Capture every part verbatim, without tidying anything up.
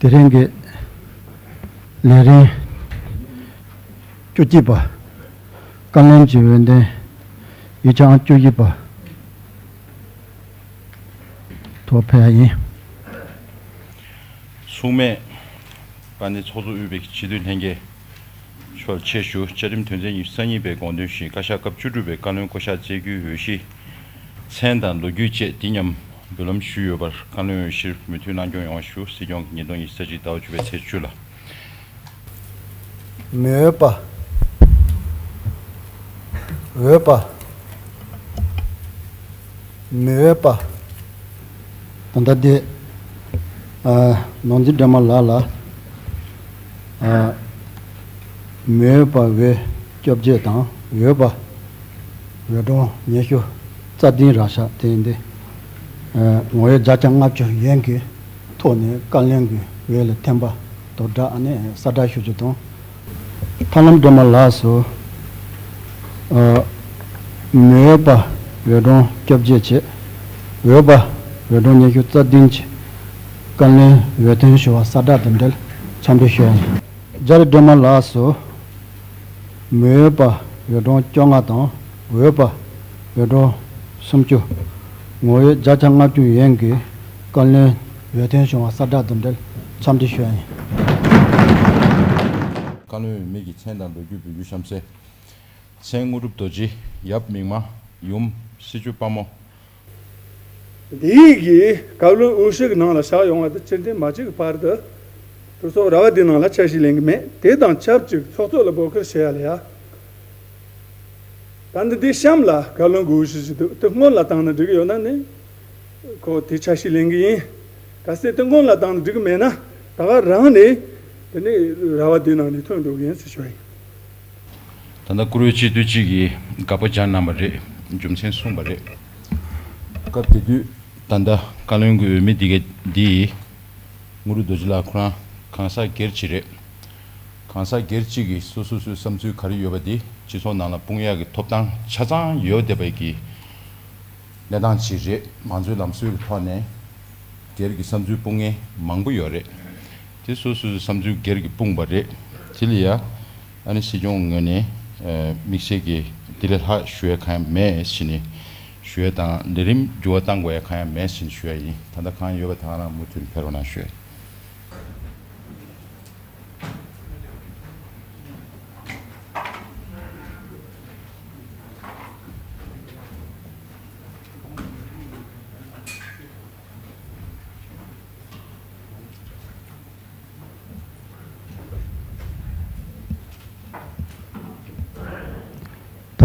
དེ་རིང་གི་ལས་རིམ་བཅུ་གཅིག་པ། བཀའ་བློན་གྱི་འོས་འདེམས་ཡིག་ཆ་ཨང་བཅུ་བཞི་པ་ཐོག་ཕེབས་ཡ་ཡིན། མཚུངས་མེད་དཔལ་ལྡན་ཚོགས་གཙོ་དབུས་པའི་སྤྱི་འཐུས་ལྷན་རྒྱས་མཆོག་ལ་ཆེད་ཞུ། བཅའ་ཁྲིམས་དོན་ཚན་ཉི་ཤུ་རྩ་གཉིས་པའི་དགོངས་དོན་བཞིན་བཀའ་ཤག་སྐབས་བཅུ་དྲུག་པའི་བཀའ་བློན་བསྐོ་གཞག་བྱེད་རྒྱུའི་འོས་གཞི་མཚན་དང་ལོ་རྒྱུས་བཅས་འདི་མཉམ་འབུལ་ལམ་ཞུས་ཡོད་པར་བཀའ་བློན་འོས་གཞིར་མོས་མཐུན་གནང་སྐྱོང་ཡོང་བ་ཞུ། སྲིད་སྐྱོང་གི་ཉིས་སྟོང་ཉི་ཤུ་རྩ་གཅིག་ཟླ་བ་བཅུ་པའི་ཚེས་བཅུ་ལ། མི་འོས་པ། འོས་པ། མི་འོས་པ། ད་ལྟ་དེ། ཨ། ནོར་འཛིན་སྒྲོལ་མ་ལགས་ལ། ཨ། མི་འོས་པ་འོས་བཅོ་བརྒྱད་དང་། འོས་པ་འོས་གྲངས་ཉི་ཤུ་རྩ་བདུན་རག་ཤག་དེ་ཡིན་ཏེ། ཨ། ངོ་འོས་བརྒྱ་ཆ་ལྔ་བཅུ་ཡན་གྱི་ཐོག་ནས་བཀའ་བློན་གྱི་འོས་ལ་འཐེན་པ་དང་སྦྲགས་ཨ་ནི་གསལ་བསྒྲགས་ཞུ་རྒྱུ་དང་། ཐར་ལམ་སྒྲོལ་མ་ལགས་སུ། ཨ། མི་འོས་པ་འོས་གྲངས་བཅོ་བརྒྱད་བཅས། འོས་པ་འོས་གྲངས་ཉི་ཤུ་རྩ་བདུན་གྱི་བཀའ་བློན་འོས་འཐེན་ཞུ་བ་གསལ་བསྒྲགས་དང་འབྲེལ་འཚམས་འདྲི་ཞུ་བ་ཡིན། རྒྱ་རི་སྒྲོལ་མ་ལགས་སུ། མི་འོས་པ་འོས་གྲངས་བཅོ་ལྔ་དང་། འོས་པ་འོས་གྲངས་སུམ་ཅུ། ངོ་འོས་བརྒྱ་ཆ་ལྔ་བཅུ་ཡན་གྱི་བཀའ་བློན་འོས་འཐེན་བྱུང་བ་གསལ་བསྒྲགས་དང་འབྲེལ་འཚམས་འདྲི་ཞུ་ཡ་ཡིན། བཀའ་བློན་འོས་མི་གི་མཚན་དང་ལོ་རྒྱུས་འབུལ་རྒྱུ་གཤམ་གསལ། མཚན་དངོས་གྲུབ་རྡོ་རྗེ། ཡབ་མིག་དམར། ཡུམ་སྲིད་བྱུས་དཔའ་མོ། འདི་གི་བཀའ་བློན་འོས་གཞི་གི་ནང་ལ་བཞག་ཡོང་བ་དེ་སྤྱི་འཐུས་མ་གཅིག་གི་བར་དུ་དུ་ཚོགས་ར་བ་འདིའི་ནང་ལ་ཆ་ཤས་ལེན་གི་མེད། དེ་དང་ཆབས་ཅིག་ཚོགས་གཙོ་ལ་འབོད་སྐུལ་བྱེད་ཡ་ལ་ཡ། ད་འདི་འདི་གཤམ་ལ་བཀའ་བློན་གྱི་འོས་གཞི་ཞིག་འདུག་དེ་སྔོན་ལ་བཏང་ན་འགྲིག་གི་ཡོད་ན་ནི་ཁོ་དེ་ཆ་ཤས་ལེན་གི་ཡིན། གལ་སྲིད་དེ་སྔོན་ལ་བཏང་ན་འགྲིག་གི་མེད་ན་ད་ག་རང་ནས་དེ་ནས་ར་བ་འདིའི་ནང་ནས་ཐོན་འགྲོ་གི་ཡིན་ཟེར་ཞུ་བ་ཡིན། ད་ལྟ་བཀུར་འོས་སྤྱི་འཐུས་གཅིག་གིས་དགག་པ་སྦྱར་གནང་བ་རེད། རྒྱུ་མཚན་གསུངས་པ་རེད། སྐབས་དེ་དུས་ད་ལྟ་བཀའ་བློན་གྱི་འོས་མི་འདི་ག་འདི་དངོས་གྲུབ་རྡོ་རྗེ་ལགས་ཁོ་རང་གང་ཟག་སྒེར་གཅིག་རེད། གང་ཟག་སྒེར་གཅིག་གིས་སོ་སོ་སོའི་བསམ་ཚུལ་ག་རེ་ཡོད་པ་འདི་སྤྱི་ཚོགས་ནང་ལ་སྤུངས་ཡག་གི་ཐོབ་ཐང་ཆ་ཚང་ཡོད་བསྡད་པ་གི་གནས་སྟངས་ཅིག་རེད། མང་གཙོའི་ལམ་སྲོལ་གྱི་ཐོག་ནས་སྒེར་གྱི་བསམ་ཚུལ་སྤུངས་མཁན་མང་པོ་ཡོད་རེད། དེ་སོ་སོའི་བསམ་ཚུལ་སྒེར་གྱི་སྤུངས་པ་རེད། དེ་ལ་ཡ་ཨ་ནི་སྲིད་སྐྱོང་ངོས་ནས་ཨ་དམིགས་བསལ་གྱི་དེ་ལས་ལྷག་ཞུ་ཡ་གང་ཡང་མེད་ཟེར་ནས་ཞུ་ཡ་དང་ལས་རིམ་འགྱུར་བ་གཏང་དགོས་ཡ་གང་ཡང་མེད་ཟེར་ནས་ཞུ་ཡ་ཡིན། ད་ལྟ་གང་ཡོད་པ་དེ་ག་རང་མུ་མཐུད་ནས་ཕེབས་རོགས་གནང་ཞུ་ཡ་ཡིན།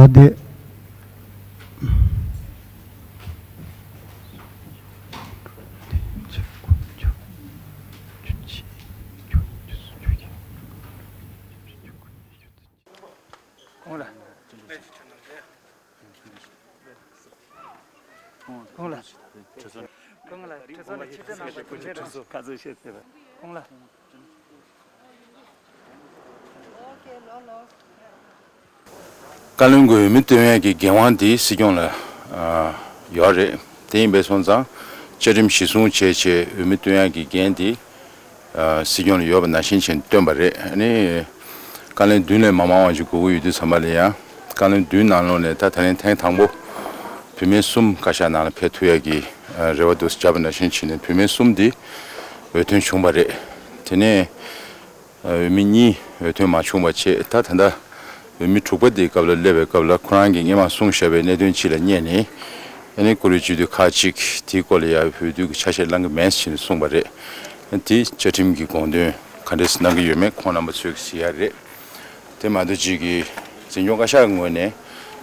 ད་དེ། གོང་ལ། གོང་ལ། གོང་ལ། ཁྲི་ཚོ་ནས་ཕྱི་དྲིལ་གནང་བ་དེ་འདྲ་རེད། གོང་ལ། བཀའ་བློན་གྱི་འོས་མི་བཏོན་ཡས་ཀྱི་འགན་དབང་དེ་སྲིད་སྐྱོང་ལ་ཨ་ཡོད་རེད། དེ་ཡིན་པས་སོང་ཙང་བཅའ་ཁྲིམས་གཞི་བཟུང་བྱས་བྱས་འོས་མི་བཏོན་ཡས་ཀྱི་འགན་དེ་ཨ་སྲིད་སྐྱོང་ལ་ཡོད་པ་ནང་བཞིན་བྱས་བཏོན་པ་རེད། ཨ་ནི་བཀའ་བློན་བདུན་ལས་མ་མང་བ་ཞིག་དགོས་ཀྱི་ཡོད་དུས་ཙམ་པ་ལ་ཡང་བཀའ་བློན་བདུན་ནང་ལོགས་ནས་ད་ད་ལན་ཐེངས་དང་པོ་བུད་མེད་གསུམ་བཀའ་ཤག་ནང་ལ་ཕེབས་ཐུབ་ཡས་ཀྱི་ཨ་རེ་བ་འདུག་བྱས་པ་ནང་བཞིན་བྱས་ནས་བུད་མེད་གསུམ་དེ་འོས་ཐོན་བྱུང་བ་རེད། དེ་ནས། འོས་མི་གཉིས་འོས་ཐོན་མ་བྱུང་བ་བྱས། ད་ད་ལྟ་འོས་མི་དྲུག་པ་དེའི་སྐབས་ལ་སླེབས་པའི་སྐབས་ལ་ཁོ་རང་གིས་སྔས་མ་གསུངས་བཞག་པའི་གནད་དོན་གཅིག་ལ་བསྙད་ནས་ཨ་ནི་བཀུར་འོས་སྤྱི་འཐུས་ཁག་ཅིག་དེའི་སྐོར་ལ་ཡང་འོས་བསྡུ་གི་ཆ་ཤས་བླང་གི་མེད་ཟེར་ནས་གསུངས་པ་རེད། དེ་བཅའ་ཁྲིམས་ཀྱི་དགོངས་དོན་ག་འདྲས་གནང་གི་ཡོད་མེད་ཁོང་རྣམ་པ་ཚོས་གཟིགས་ཡ་རེད། དེ་མ་གཏོགས་གཅིག་གིས་འཛིན་སྐྱོང་བཀའ་ཤག་གི་ངོས་ནས་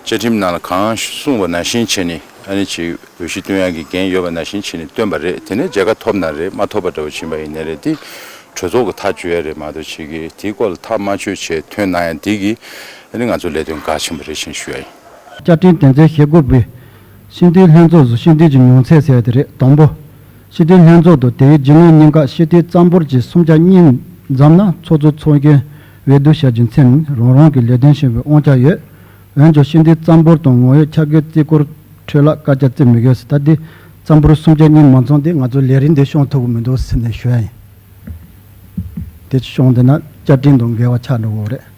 བཅའ་ཁྲིམས་ནང་ལ་གང་གསུངས་པ་ནང་བཞིན་བྱས་ནས་ཨ་ནི་ཅིག་འོས་གཞི་བཏོན་ཡག་གི་འགན་ཡོད་པ་ནང་བཞིན་བྱས་ནས་བཏོན་པ་རེད། དེ་ནས་མཇལ་ཁ་ཐོབ་ན་རེད། མ་ཐོབ་པ་འདྲ་བོ་ཕྱིན་པ་ཡིན་ནའི་རེད། དེ་གྲོས་ཚོགས་ཀྱི་ཐག་གཅོད་ཡ་རེད་མ་གཏོགས་ཅིག་གིས་དེའི་སྐོར་ལ་ཐག་མ་གཅོད་བྱས་ཐོན་གནང་ཡ་འདི་གིས་ཨ་ནི་ང་ཚོ་ལས་དོན་འགལ་ཕྱིན་པ་རེད་ཅེས་ཞུ་ཡ་ཡིན། བཅའ་ཁྲིམས་དོན་ཚན་ཞེ་དགུ་པའི་སྤྱི་འཐུས་ལྷན་ཚོགས་སུ་སྤྱི་འཐུས་ཀྱི་མྱོང་ཚད་ཟེར་ཡ་དེ་རེད། དང་པོ། སྤྱི་འཐུས་ལྷན་ཚོགས་དང་དེའི་རྒྱུན་ལས་གཉིས་ཀ་སྤྱི་འཐུས་རྩ་འབོར་གྱི་སུམ་ཆ་གཉིས་འཛོམས་ན་ཚོགས་གཙོ་ཚོགས་གཞོན་འོས་བསྡུ་བྱ་རྒྱུའི་མཚན་ནས་རང་རང་གི་ལས་དོན་བྱེད་པའི་དབང་ཆ་ཡོད། འོན་ཀྱང་སྤྱི་འཐུས་རྩ་འབོར་དང་ངོ་འོས་ཁྱབ་འགལ་རྩིས་སྐོར་འཕྲོས་ལ་བཀའ་རྒྱ་བརྩི་མི་དགོས་ཟེར། ད་འདི་རྩ་འབོར་སུམ་ཆ་གཉིས་མ་འཛོམས་དེ་ང་ཚོ་ལས་རིམ་འདི་སྐྱོང་ཐུབ་ཀྱི་མི་འདུག་ཟེར་ནས་ཞུ་ཡ་ཡིན། དེ་བྱུང་བསྡད་ན་བཅའ་ཁྲིམས་དང་འགལ་བ་ཆགས་འགྲོ་གི་རེད།